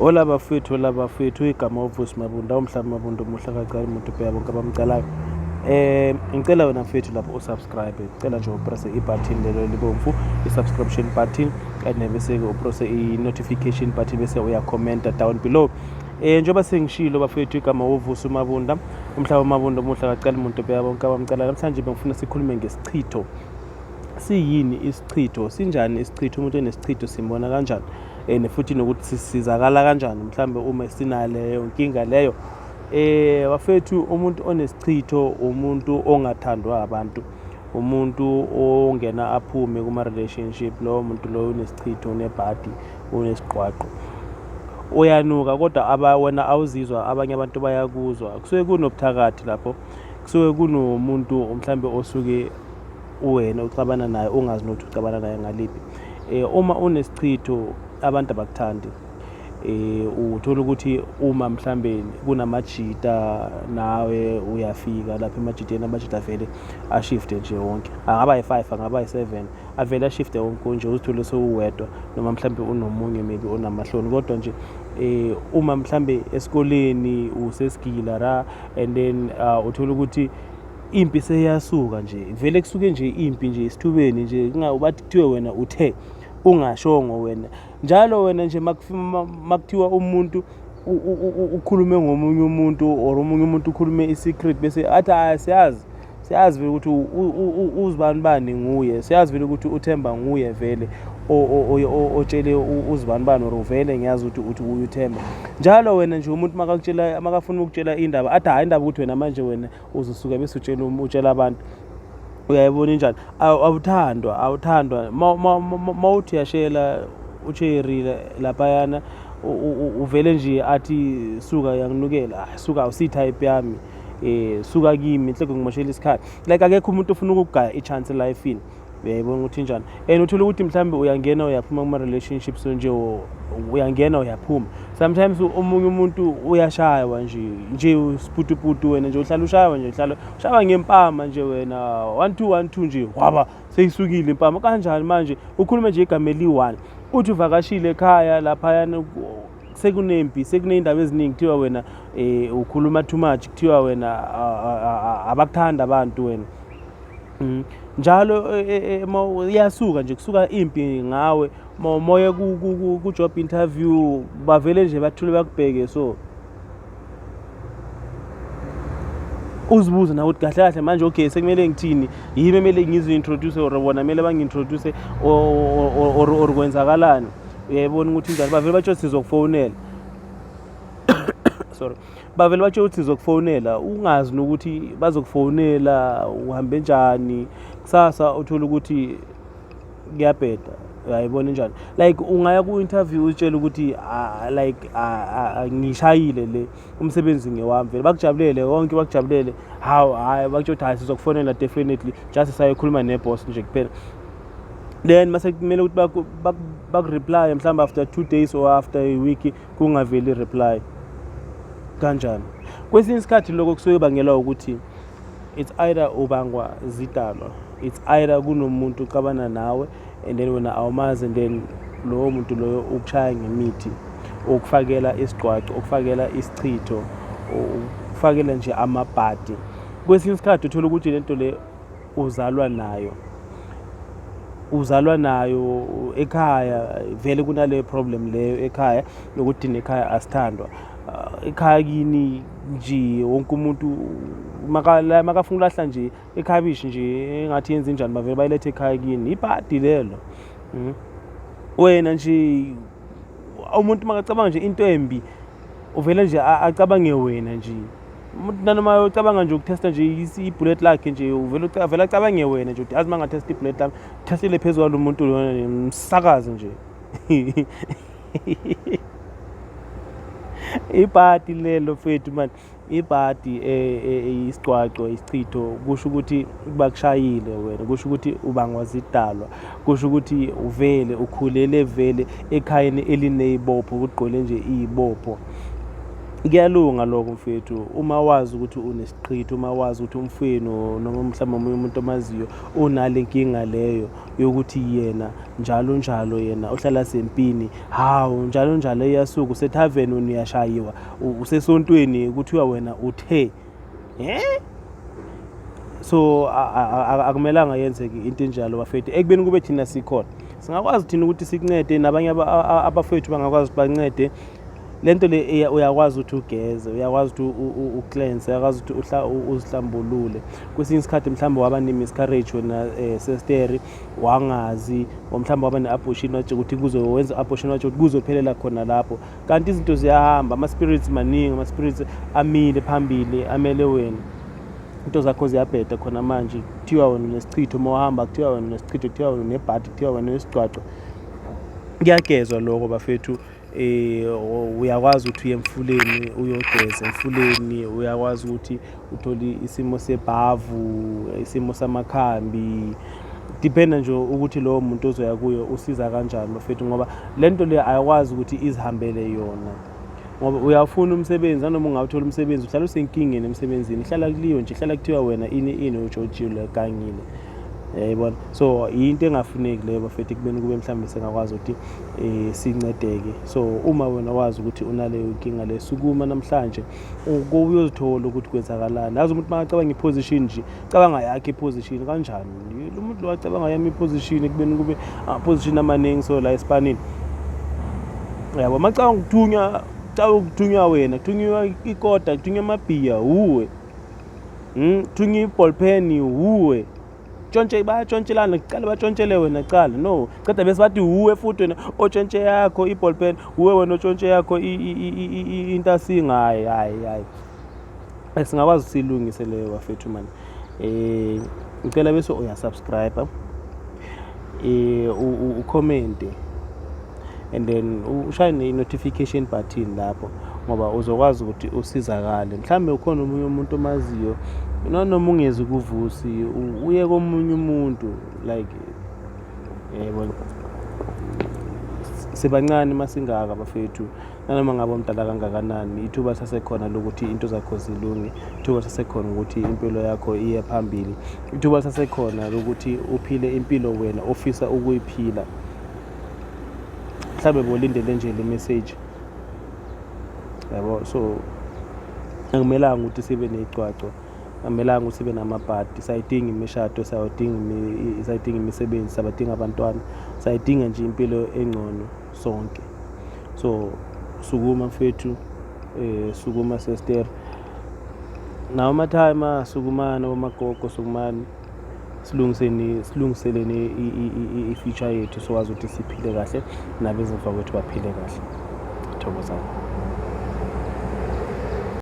Hola bafethu, hola bafethu, igama uVusi Mabunda, umhlaba Mabunda omuhle kacala umuntu ubheka bonke abamcalayo. Ngicela wena mfethu lapho usubscribe, ngicela nje upresse i-button lelo libomvu, i-subscription button, and bese-ke upresse i-notification button bese uyakhomenta down below. Njengoba sengishilo bafethu, igama uVusi Mabunda, umhlaba Mabunda omuhle kacala umuntu ubheka bonke abamcalayo. Namhlanje bengifuna sikhulume ngesichitho. Siyini isichitho? Sinjani isichitho? Umuntu onesichitho simbona kanjani? And futhi nokuthi sisizakala kanjani mhlambe uma sinaleyo nkinga leyo. Bafethu, umuntu onesichitho umuntu ongathandwa abantu, umuntu ongena aphume kuma-relationship. Lowo muntu loyo unesichitho, unebhadi, unesigqwaqo, uyanuka, kodwa aba wena awuzizwa, abanye abantu bayakuzwa. Kusuke kunobuthakathi lapho, kusuke kunomuntu mhlambe osuke uwena uxabana naye ungazi nokuthi uxabana naye ngaliphi. Uma unesichitho abantu abakuthandi. Uthola ukuthi uma mhlambe kunamajita nawe uyafika lapha emajiteni, amajita vele ashifte nje wonke, angaba yi-5, angaba yi-7, avele ashifte wonke nje, uzithole sewuwedwa noma mhlambe unomunye maybe onamahloni. Kodwa nje uma mhlambe esikoleni usesigila ra and then uthola ukuthi impi seyasuka nje, vele kusuke nje impi nje isithubeni nje, bathi kuthiwe wena uthe ungashongo wena njalo wena nje makuthiwa umuntu ukhulume ngomunye umuntu or omunye umuntu ukhulume i-secret, bese athi hayi, siyazi, siyazi vele ukuthi uzibani bani nguye, siyazi vele ukuthi uThemba nguye vele otshele uzibani bani, or vele ngiyazi ukuthi uthi uye uThemba. Njalo wena nje umuntu makakutshela, makafuna ukutshela indaba, athi hayi, indaba ukuthi wena manje wena uzosuka bese utshela utshela abantu. Uyayibona injani? Awuthandwa, awuthandwa. Mawuthi uyashela ucherry laphayana, uvele nje athi suka, yanginukela, suka, awusi-type yami, suka kimi, inhloko ngimoshela isikhathi. Like akekho umuntu ofuna ukugaya i-chance elifini. Uyayibona ukuthi injani? And uthola ukuthi mhlambe uyangena uyaphuma kuma-relationships nje, uyangena uyaphuma. Sometimes omunye umuntu uyashaywa nje nje usiputuputu, wena nje uhlala ushaywa nje, uhlala ushaywa ngempama nje wena, 1 2 1 2 nje, waba seyisukile impama kanjani manje? Ukhulume nje igama eliyi-one, uthi uvakashile ekhaya laphayana, sekunempi, sekuney'ndaba eziningi, kuthiwa wena ukhuluma too much, kuthiwa wena abakuthanda abantu wena. Njalo iyasuka nje, kusuka impi ngawe. Moye ku-job interview, bavele nje bathule bakubheke, so uzibuze nawe ukuthi kahle kahle manje, okay, sekumele ngithini? Yimi emele ngizi-introduce or bona kumele bangi-introduce or kwenzakalani? Uyayibona ukuthi njani? Bavele batsho sizokufonela, sorry, bavele batsho ukuthi sizokufonela, ungazi nokuthi bazokufonela uhambe njani. Kusasa uthola ukuthi kuyabheda. Uyayibona njani? Like ungaya ku-interview utshele ukuthi like ngishayile le umsebenzi ngewami vele, bakujabulele wonke, bakujabulele. Hawu, hayi, bakutshela ukuthi hayi, sizokufonela definitely, just sayokhuluma ne-boss nje kuphela. Then mase kumele ukuthi baku-reply mhlawumbe after 2 days or after a week, kungaveli reply. Kanjani? Kwesinye isikhathi lokho kusuke bangelwa ukuthi it's either ubangwa zidalwa, it's either kunomuntu uxabana nawe and then wena awumazi, and then lowo muntu loyo ukushaya ngemithi, ukufakela isigcwaco, ukufakela isichitho, ukufakela nje amabhadi. Kwesinye isikhathi uthola ukuthi lento le uzalwa nayo, uzalwa nayo ekhaya vele, kunale problem leyo ekhaya yokuthi thina ekhaya asithandwa. Ekhaya kini nje wonke umuntu makafuna ukulahla nje ikhabishi nje engathi yenze njani, bavele bayilethe ekhaya kini, ibhadi lelo. Wena nje umuntu makacabanga nje into embi, uvele nje acabange wena nje. Umuntu nanoma ucabanga nje ukuthesta nje ibullet lakhe nje, uvele vele acabange wena nje, uthi azi uma ngathesta ibullet lami, thestile phezu kwalo muntu lona, msakazi nje. Ibhadi lelo mfethu man, ibhadi, isigcwaco, isichitho, kusho ukuthi bakushayile wena, kusho ukuthi ubangwa zidalwa, kusho ukuthi uvele ukhulele vele ekhayeni eliney'bopho, kugqwele nje iy'bopho. Kuyalunga lokho mfethu uma wazi ukuthi unesiqhitho, uma wazi ukuthi umfwenu noma mhlawumbe omunye umuntu omaziyo unale nkinga leyo yokuthi yena njalo njalo yena uhlala sempini, hawu njalo njalo iyasuka usethaveni wena uyashayiwa, usesontweni kuthiwa wena uthe eh so akumelanga yenzeke into enjalo bafethu. Ekubeni kube thina sikhona singakwazi thina ukuthi sikuncede, nabanye abafethu bangakwazi ukuthi bancede. Lento le uyakwazi ukuthi ugeze, uyakwazi ukuthi ucleanse, uyakwazi ukuthi uzihlambulule. Kwesinye isikhathi mhlawumbe waba ne-miscarriage wena sesteri, wangazi, or mhlawumbe waba ne-abortion watsho ukuthi kuzowenza abortion watsho ukuthi kuzophelela khona lapho, kanti izinto ziyahamba, ama-spirits maningi, ama-spirits amile phambili amele wena, into zakho ziyabheda khona manje. Kuthiwa wena unesichitho uma uhamba, kuthiwa wena unesichitho, kuthiwa wena unebhadi, kuthiwa wena unesigcwagcwa. Kuyagezwa lokho bafethu. Uyakwazi ukuthi uye emfuleni uyogeza emfuleni, uyakwazi ukuthi uthole isimo sebhavu, isimo samakhambi, dependa nje ukuthi lowo muntu ozoya kuyo usiza kanjani bafethu, ngoba le nto le ayikwazi ukuthi izihambele yona. Ngoba uyawufuna umsebenzi, nanoma ungawuthola umsebenzi uhlala usenkingeni emsebenzini, hlala kuliyo nje, hlala kuthiwa wena ini ini ujojile gangile, yayibona. So yinto engafuneki leyo bafethu, ekubeni kube mhlawumbe singakwazi ukuthi sincedeke. So uma wena wazi ukuthi unaleyo nkinga le, sukuma namhlanje uyozithola ukuthi kwenzakalani. Yazi umuntu makacabanga i-position nje, cabanga yakhe i-position kanjani lo muntu lo acabanga yami i-position, ekubeni kube ama-position amaningi so la esipanini, yabo. Macabanga ukuthunywa, cabanga ukuthunywa wena, kuthunywa ikota, kuthunywa amabhiya uwe, kuthunywa i-ball pen uwe, tshontshe, bayatshontshelana, kuqala batshontshele wena cala, no ceda bese bathi uwe futhi wena otshontshe yakho i-ball pen, uwe wena otshontshe yakho into asinga. Hayi hayi hayi, singakwazi siyilungise leyo bafethu mani. Ngicela bese uyasubscribe, ucommente and then ushaye ne-notification button lapho, ngoba uzokwazi ukuthi usizakale. Mhlawumbe ukhona omunye umuntu omaziyo, noma ungezi kuVusi, uye komunye umuntu, like yebo, sibancane masingaka bafethu. Nanoma ngabe umdala kangakanani, ithuba lisasekhona lokuthi into zakho zilunge, ithuba lisasekhona ukuthi impilo yakho iye phambili, ithuba lisasekhona lokuthi uphile impilo wena ofisa ukuyiphila. Mhlawumbe bolindele nje le message, yabo. So akumelanga ukuthi sibe ney'gcwagcwa, akumelanga ukuthi sibe namabhadi. Sayidinga imishado, sayidinga imisebenzi, sabadinga abantwana, sayidinga nje impilo engcono sonke. So sukuma mfethu, sukuma sister, nawo amathayima, sukumani abomagogo, sukumani, silungiseni, silungiseleni i-future yethu, sokwazi ukuthi siphile kahle nabezimfa kwethu baphile kahle. Thokozani.